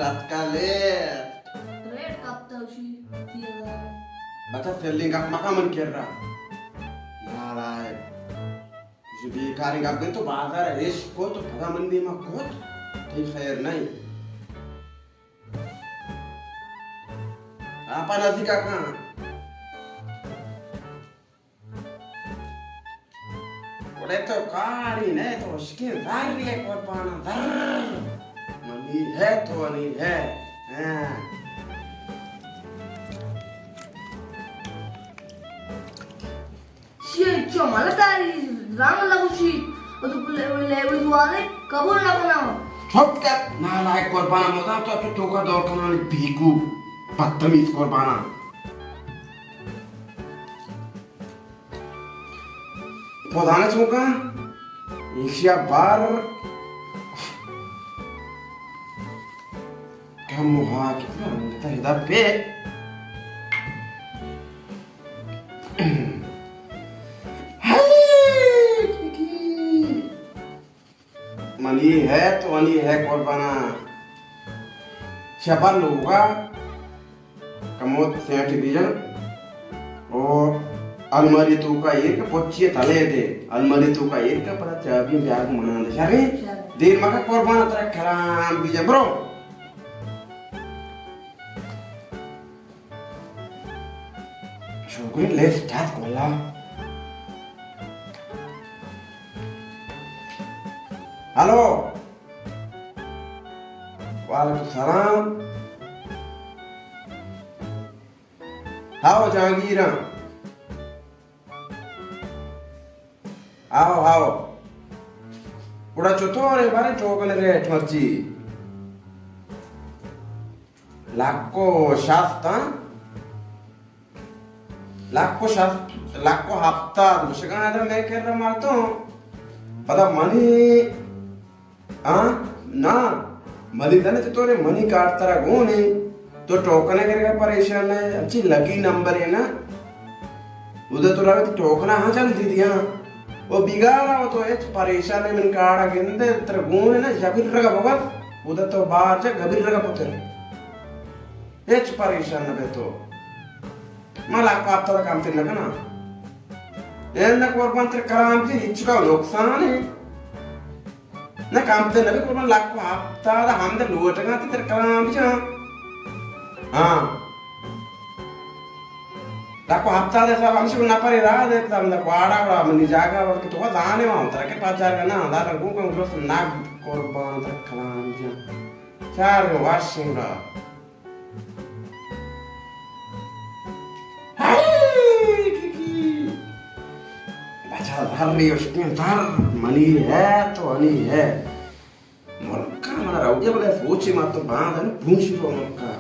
اتکا left. Rate کپتا اشی، سی ہزار۔ بچا سلیں گپ مکا من کر رہا۔ نالائک۔ اشی بیکاریں گپ تو بازار ایش کو تو پدا من دیما کوت۔ تئی خیر نہیں۔ آپا نزیکا کن۔ گڑے تو کاری نہ تو اشکیں زر یہ قربان زر۔ منی ہے تو انی ہے۔ ہاں۔ شی چو مال داری رام لگوشی۔ او تو لے، لے، لے، والے قبول نہ کرنا۔ چپ کر، نالائک قربان مدام تو، تو توکا دور کنانی بیکو، بدتمیز قربانا۔ پدانا چونکا ایشیا بار کم ہوا کتنا انگتا ہدا پہ۔ ہائے، کیکی۔ منی ہے تو انی ہے قربانا۔ شپا لوگا کموت سیٹی بیجن۔ او الماری توکا ایر کا پچی تلے دے۔ الماری توکا ایر کا پدا چابی بیاگ منا دے۔ شرے؟ شرے۔ دیر مکا قربانا ترا کلام بیجن برو۔ شوکری لیفٹ ہاتھ کھولا۔ ہلو۔ وعلیکم السلام۔ ہاو جہانگیراں۔ آو، آو۔ گڑا چطور ہے بارے ٹوکن ریٹ مرچی؟ لکو شست، ہاں؟ لکو شست، لکو ہفتاد۔ گوشگاں ادا میں کر رہا مردم۔ پدا منی ہاں؟ نا، منی دن چطورے منی کارڈ ترا گون ہے۔ تو ٹوکن گرگا پریشان ہے، اچھی لکی نمبر ہے نا۔ ادا تو روے تو ٹوکنا ہاں جلدی دیا۔ او بیگارا ہو تو ہچ پریشان ہے، منی کارڈا گندے، ترا گون ہے نا، جبر رگا بگت، ادا تو باہر جا گبر رگا پتر۔ ہچ پریشان نہ بے تو۔ ما لکا ہفتاد کم تر نہ کنا۔ اے نہ قربان تر کلام کی ہچ کا نقصان ہے۔ نہ کمتر نہ بی قربان، لکو ہفتاد ہمد لوٹگاں تئی تر کلام بجاں۔ ہاں۔ لکو ہفتاد حساب ہمشی کو نپری راہ دے، تم دا کواڑا وڑا منی جاگا وڑ کہ تو زانے وہاں ترا کہ پاچار کا نہ، دا رنگو کا درست نگ قربان تر کلام بجاں۔ چار واشنگ را۔ ہائے، کی، کی۔ بچا زر اشکیں زر، منی ہے تو انی ہے۔ ملکا منا روگے بلے سوچے ما تو باند ہے نا، پونچی تو ملکا۔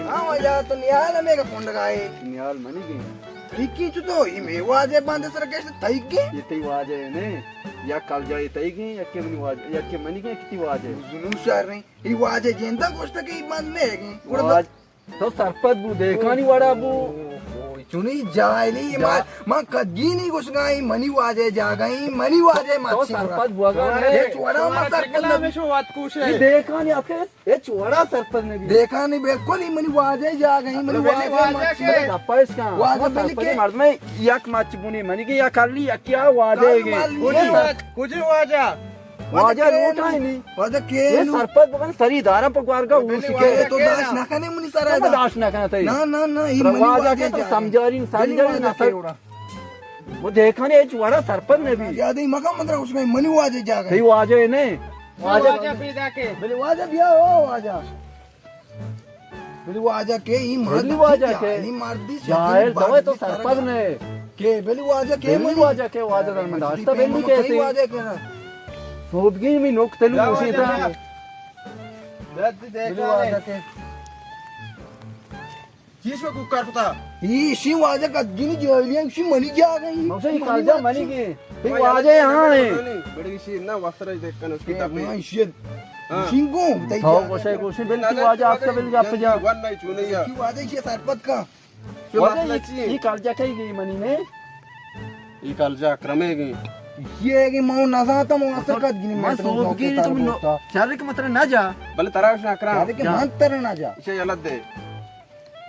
ہاں واجہ، تو نیال ہمیں کا پونڈگا ہے۔ نیال منی گے۔ ٹھیکی چو تو، یہ میں واجہ باندے سر کیسے تھئی گے؟ یہ تئی واجہ ہے نے؟ یا کل جائے تئی گے، یا کہ منی واجہ، یا کہ منی گے کتی واجہ ہے؟ زنو شہر نہیں، یہ واجہ جیندا گوشتا کہ یہ باند میں گے۔ واج-، تو سرپد بو، دیکھانی وڑا بو۔ اوہ، اوہ، چونی جاہلی، جا-، ما، ما کدی نہیں گوشگائی، منی واجہ جاگائی، منی واجہ تو مچھی سرپد بوگا۔ یہ چوڑا ما سرپد نہ بی۔ یہ دیکھانی آپ کے، یہ چوڑا سرپد نہ بی۔ دیکھانی بالکل ہی منی واجہ جاگائی، منی واجہ مچھی۔ گپا اس کا۔ واجہ تو بلی سرپد کے۔ مرد میں یک مچ بونی، منی کہ یک کلی، یک کیا واجہ کل گے۔ مالی کجی ہے۔ واجہ؟ کجی واجہ؟ واجہ واجہ کے لوٹائینی۔ واجہ کے یہ لوٹ۔ سرپد بکن سری دارا پہ گوارگا بلے اوشی واجہ کے۔ تو کے داش نا۔ نہ کنے منی سرا تو دا۔ داش نہ کنے تئی۔ نا، نا، نا، یہ منی واجہ واجہ کے تو جاگہ۔ سمجھاری، بلے سمجھاری واجہ نہ کے سر۔ اڑا۔ وہ دیکھانے اچ وڑا سرپد نہ بی۔ زیادہ ہی مکان مندرا اس میں منی واجہ جاگہ۔ تئی واجہ ہے نہیں۔ واجہ۔ واجہ پیدا کے۔ بلے واجہ بیا او واجہ۔ بلے واجہ کے، ای مرد بلے واجہ کے۔ جاہلی مرد بی، جاہل سفید تو ہے، تو مرد بی، سرپد نے۔ کے بلے واجہ کے بلے منی؟ واجہ کے واجہ در من داشتا بلے کہتے۔ واجہ کے نا۔ سوبگی می نوک تلو بیا گوشی واجہ تا۔ بیا۔ بیا دی دیکھا بلے واجہ کے۔ چیش میں کوکار پتا؟ ایشی واجہ قدگینی جاہلیاں، ایشی منی جاگہ ہی۔ موسیٰ، یہ کالجا منی کے۔ یہ واجہ یہاں ہے۔ بڑی شیر نہ وسرا دیکھ کن اس کی تپی۔ ہاں، ایشی۔ ہاں۔ ایشی کو، تئی تو جاگہ۔ کوشے، کوشے، بلکی واجہ آپ کا بل گپ جا۔ ون نہیں چونے یا۔ ایشی واجہ ایشی سرپد کا۔ واجہ، یہ کالجا کئی گئی منی میں؟ یہ کالجا اکرمے گئی۔ یہ کہ مو نزانتا مو اصل قدگینی میں سوب کی تو نو۔ چارے کہ متر نہ جا۔ بلے ترا شاکرا۔ چارے کہ من تر نہ جا۔ اسے یلت دے۔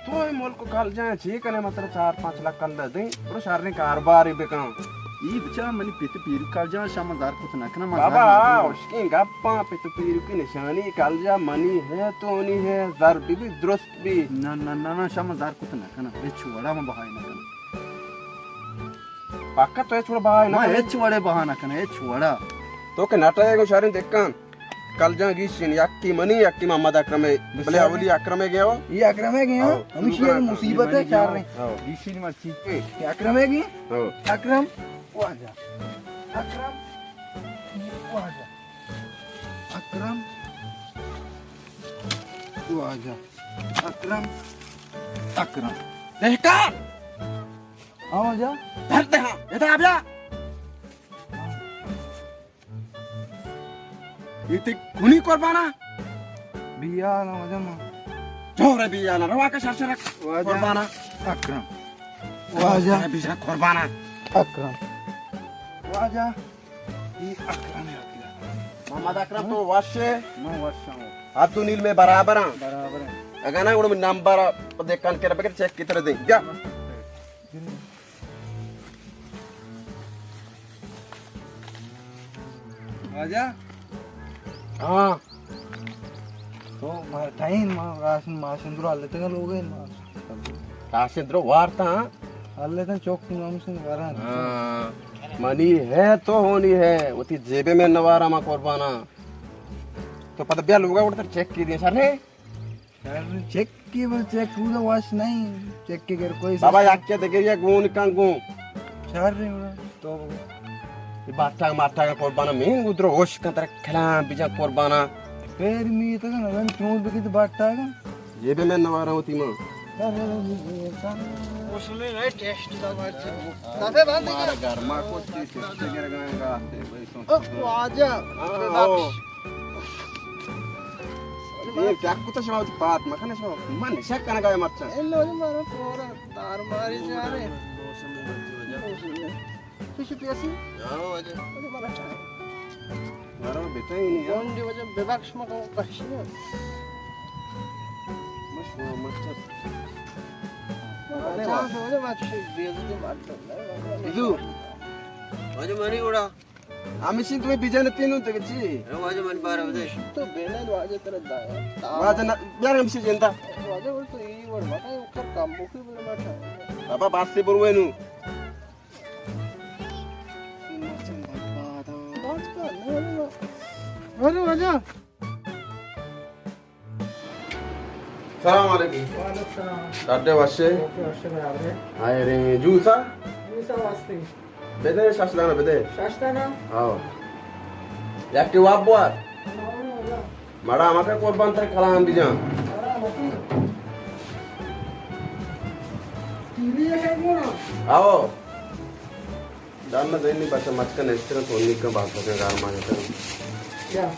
تو اے ملک ء کالجاں چے کنے؟ مطلب چار پانچ لکھ کلدار دیں، برو شریں کاروبارے بکن۔ اے بچا منی پت پیرک کالجاں شاما زر کت نہ کناں، ما زر بابا، نہ دیں۔ اشکیں گپاں، پت پیرکی نشانی کالجا منی ہے، تو نی ہے، زر بی بی درست بی۔ نہ، نہ، نہ، نہ، شاما زر کت نہ کناں، ہچ وڑا ما بہائے نہ کناں۔ پکا تو ہچ وڑا بہائے نہ ما کناں؟ ہچ وڑے بہا نہ کناں، ہچ وڑا۔ تو کہ نٹے گو شریں دکان۔ کالجاں گیشین، یکی منی، یکی محمد اکرم ء۔ بلے اولی اکرم ء گیا ہو۔ یہ اکرم ء گیا؟ ہاں۔ ہمیشہ یہ مصیبت ہے، چار رہے۔ ہاں۔ گیشین مرچی۔ یہ اکرم ء گیا؟ ہاں۔ اکرم، واجہ۔ اکرم، واجہ۔ اکرم، واجہ۔ اکرم، اکرم۔ دہکان! آ واجہ۔ دھر دے ہاں، ادا بیا۔ یہ تی کھنی قربانا؟ بیا نا واجہ ما۔ جوڑے بیا نا، روا کا شر شر۔ واجہ۔ قربانا۔ اکرم۔ واجہ۔ واجہ۔ قربانا۔ اکرم۔ واجہ۔ یہ اکرم ہے۔ محمد اکرم تو وش ہے؟ میں وش ہوں۔ اب تو نیل میں برابر ہاں۔ برابر ہاں۔ اگر نا، گڑا میں نمبر دیکھ کن کے بغیر چیک کی طرح دیں۔ کیا؟ واجہ؟ ہاں۔ تو ما ٹائم ما راشن ماشن درو ہلتگا لوگ ہیں ما۔ راشن درو وارتا، ہاں؟ ہلتن چوک نام سے وران۔ ہاں۔ منی ہے تو ہونی ہے، وتی جیبے میں نوارا ما قربانا۔ تو پتہ بیا لوگا اڑتر چیک کی دیا سر نے۔ چیک کی بل چیک پورا واش نہیں، چیک کے گر کوئی بابا سسٹم۔ یک کے دگریا گون کن گون۔ چار رہے ہو تو۔ یہ باٹا ماٹا کا قربانا، میں گدرو ہوش کن تر کلام بجا قربانا۔ پیر می تو نہ چون بکی تو باٹا کا۔ یہ بھی میں نوارا ہوتی ماں۔ اس میں نہیں ٹیسٹ دا مرچی۔ دفعہ بند کر۔ گرما کو چیز ٹیسٹ گر گئے گا۔ او واجہ۔ ہاں، ببخش۔ اے چاکو تو شما وتی پات مکن شما۔ من نشہ کنگا اے مرچاں۔ اے لوگ مارا پورا تار ماری جا رہے۔ تو چی پیسی؟ ہاں، واجہ۔ مارا چاہ۔ مارا بیٹا ہی نہیں ہے۔ گونڈی واجہ ببخش مکن کشی۔ مش، مش۔ مارا چاہ واجہ، ما چی بے عزتی مارتا۔ بدو۔ واجہ منی اڑا۔ ہمیشی تو بجن تینوں تے چی؟ اے واجہ من بارہ بدے۔ تو بینا واجہ ترا دا۔ واجہ نہ، بیار ہمیشی جنتا۔ واجہ بول تو ای وڑ مت کر کام بوکی بول مت۔ بابا بات سے بروے نو۔ بات کر، نہ، نہ۔ ارے واجہ۔ سلام علیکم۔ وعلیکم السلام۔ ڈاڈے وشے؟ اوکے، وشے برابر ہے۔ آئے رے جوسا؟ جوسا واسطے۔ بدے شش دانا بدے۔ شش دانا؟ ہاں۔ یک کے واب بوار۔ مڑا مکہ قربان تر کلام بجان۔ آؤ۔ دان نہ دینی بچہ مچکن استرن تو نکن بات بکن گار مان کن۔ کیا؟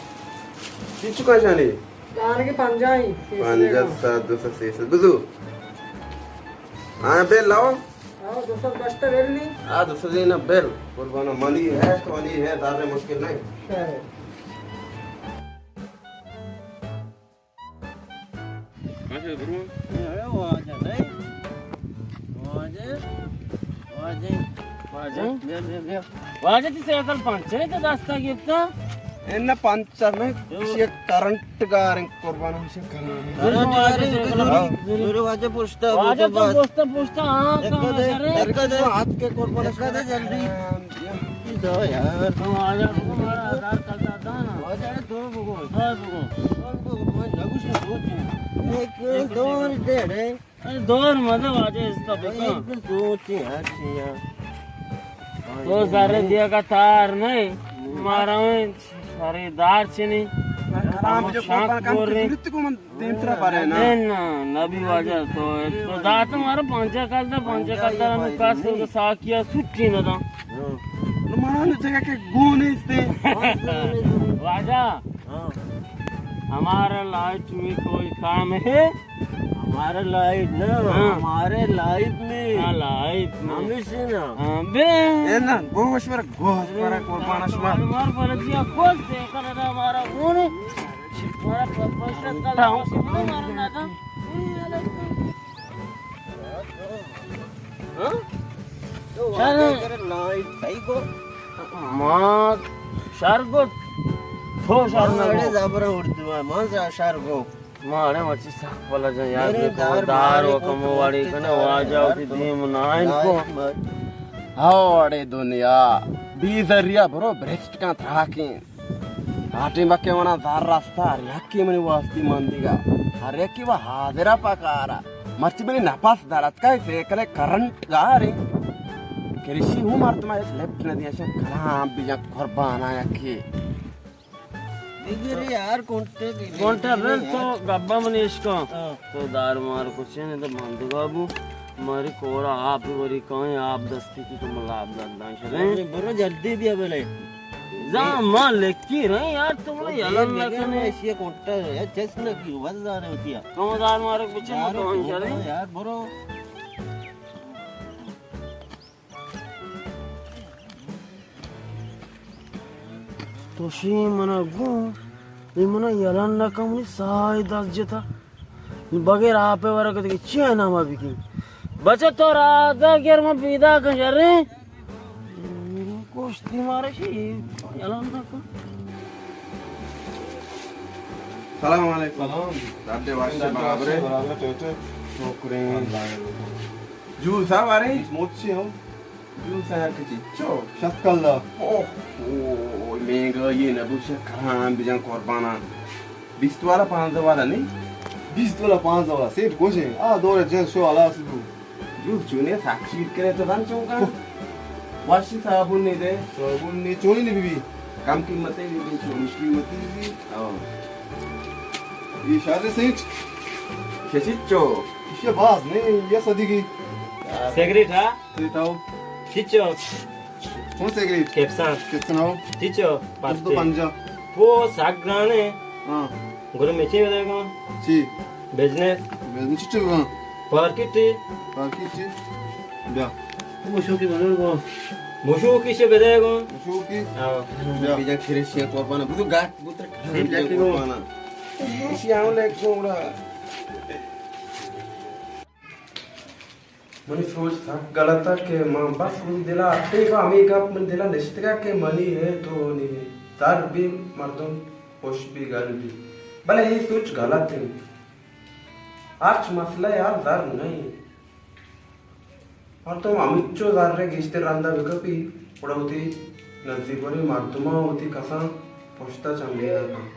چی چکا شانی؟ دار کے پنجاہی، سیصد پنجاہ، سد، دو سد، سیصد۔ بزو۔ ہاں، بیل لاؤ۔ ہاں، دو سد بچتا بیل نہیں۔ ہاں، دو سد دینا بیل۔ قربان منی ہے، تو منی ہے، دار مشکل نہیں۔ شاید۔ اچھا، برو۔ اے، اے، واجہ، نہیں؟ واجہ، واجہ، واجہ، بیا، بیا، بیا۔ واجہ، تی سائیکل پنچر ہے تو دستا گرتا؟ اے نہ پنچر نہیں، جو۔ یہ کرنٹ گاریں قربان ہم سے کرنٹ۔ کرنٹ گاریں، ضروری، ضروری واجہ پوچھتا، واجہ تو بس۔ پوچھتا، پوچھتا، ہاں، دکا کہاں دے، سر ہے؟ دکا دے۔ ہاتھ کے قربان دکا دے جلدی۔ دو یار۔ تم آ جاؤ، تمہارا آدھار کارڈ آتا ہے نا؟ آ جاؤ، دو بگو۔ دو بگو۔ دو بگو، میں نگوش میں دو چیز۔ ایک دور دے رہے۔ ارے دور مطلب آ جائے اس کا بکا۔ ایک دور چیز ہے، چیز ہے۔ تو ذرے دیا کا تار نہیں، مارا میں سارے دار چنی۔ کلام جو شاک قربان کم بورے۔ ضرورت کو من دیمترا پارے نا۔ نہ، نہ، نبی واجہ تو، تو دات مارا پانچا کلدار، پانچا کلدار ہم کاس ساکیا سٹی نہ دا۔ نو مانا نو جگہ کے گون استے۔ واجہ، ہاں۔ ہمارا لائٹ میں کوئی کام ہے؟ ہمارا لائٹ نا، ہاں۔ ہمارے لائٹ میں۔ ہاں، لائٹ میں۔ ہمیشہ نا۔ ہاں، بے۔ اے نا، گوش پر گوش پر قربان شما۔ ہمار پر دیا گوش دے کر دا ہمارا گون۔ ہمارا پر، پر سے کل ہاں۔ ہمارا نا تھا۔ ہاں؟ تو شر۔ واجہ کرے لائٹ صحیح کو۔ ما شر کو۔ تو شر نہ اڑے کو۔ زبر اردو ہے، ما شر کو۔ مارے مچی سک پلا جان یار میرے کو دار دار مارے و کو کمو تو واڑی کنے دار واجہ یار وتی تو دیم نائن کو۔ لائٹ مر۔ ہاو اڑے دنیا۔ بی ذریعہ برو برسٹ کا تھاکیں۔ آ ٹیم کہ منا زر رستا، ہر یکی منی واسطی مندگا۔ ہر یکی و حاضرہ پکارا۔ مرچی منی نفس در اتکا، سیکل کرنٹ گارے۔ کرشی ہوں مردم ایک لفٹ ندی، اشن کلام بجا قربان آیا کی۔ بگر یار کونٹے دی۔ کونٹے بل تو گبا منی اشکا۔ ہاں۔ تو دار مار کچھے نے تو مندگا بو۔ ماری کوڑا آپ وری کائیں، آپ دستی کی تو ملا آپ دردان شدیں۔ برو جلدی بیا بلے۔ زان ما لکی رہے یار، تو بڑا یلن نہ کنے۔ ایشی کونٹا ہے، چس نہ کیو، بس زانے ہوتی ہے۔ تو دار مارک بچے یار، مکان تو چلے۔ یار، برو۔ تو شی منا گو، نی منا یلن نہ کم، نی ساہ دست جتا۔ بغیر آپ ورگ دیگه چی ہے نام ابھی کی؟ بچہ تو رات گر میں پیدا کن شریں۔ گوشتی مارا شی، یلان نکن۔ سلام علیکم۔ سلام۔ دادے واشے برابر ہے؟ برابر ہے، ٹھیک ہے۔ شکریں۔ اللہ ہے۔ جو صاحب آ رہے ہیں؟ موچی ہم۔ جو صاحب کے چچو۔ شست کلدار۔ اوہ، اوہ، مہنگا یہ نبوش کرام بجان قربانا۔ بیست والا، پانزدہ والا نہیں؟ بیست والا، پانزدہ والا، سیٹ گوشیں۔ آ دور جن شو حالا سدو۔ جو چونے ساکشیر کرے تو دن چونکا۔ واشی صابون نہیں دے۔ صابون نہیں، چونی نہیں بی بی۔ کم قیمت ہے بی بی، چونی قیمت ہے بی بی۔ ہاں۔ یہ شارے سیٹ۔ کسی چو۔ یہ باز نہیں، یہ صدیقی۔ سگریٹ ہاں؟ تئی تاو۔ چچو؟ چون سگریٹ؟ کیپسان۔ کیپسان آو۔ چچو؟ دو سد و پنجاہ۔ وہ ساگ گرانے۔ ہاں۔ گرو میں چی بدے گا؟ چی؟ بزنس۔ بزنس چی چل رہا؟ پارکیٹ۔ پارکیٹ چی؟ بیا۔ مشو کی بزرگ ہو۔ مشو کی سے بدے گا؟ مشو کی؟ ہاں۔ بیا۔ بیجا کھرشی قربان۔ بدو گات بوتر کھرشی قربان۔ اسی آؤ لے گوڑا۔ منی سوچ سک غلط ات کہ من بس منی دل ء ہپتیں پہ ہمے گپ منی دل ء نشتگ ات کہ منی ہے تو نی زر بی مردم خوش بی گل بی، بلے اے سوچ غلط انت۔ ہرچ مسئلہ ء حل زر نہ انت۔ مردم ہمینچو زر ء گیشتر رند ء بکپی گڑا وتی نزیکوریں مردماں وتی کسان پشت ء چمبینگ ء کن۔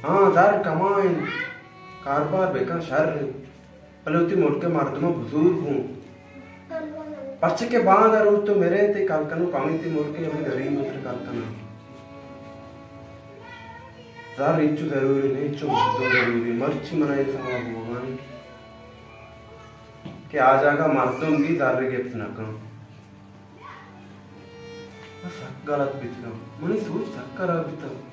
ہاں زر کما انت، کاروبار بکن شر انت۔ بلے وتی ملک ء مردماں بزور گوں۔ پرچے کہ باندا روچ تو مرے، تئی کل کنوک ہمے تئی ملک ء ہمے گریب ء تر کل کناں۔ زر انچو ضروری نہ، انچو مردم ضروری۔ مرچی منا اے سما بوگانی کہ آ جاگہ مردم بھی زر گپت نہ کن۔ من سک غلط بیتگاں۔ منی سوچ سک خراب بیتگ۔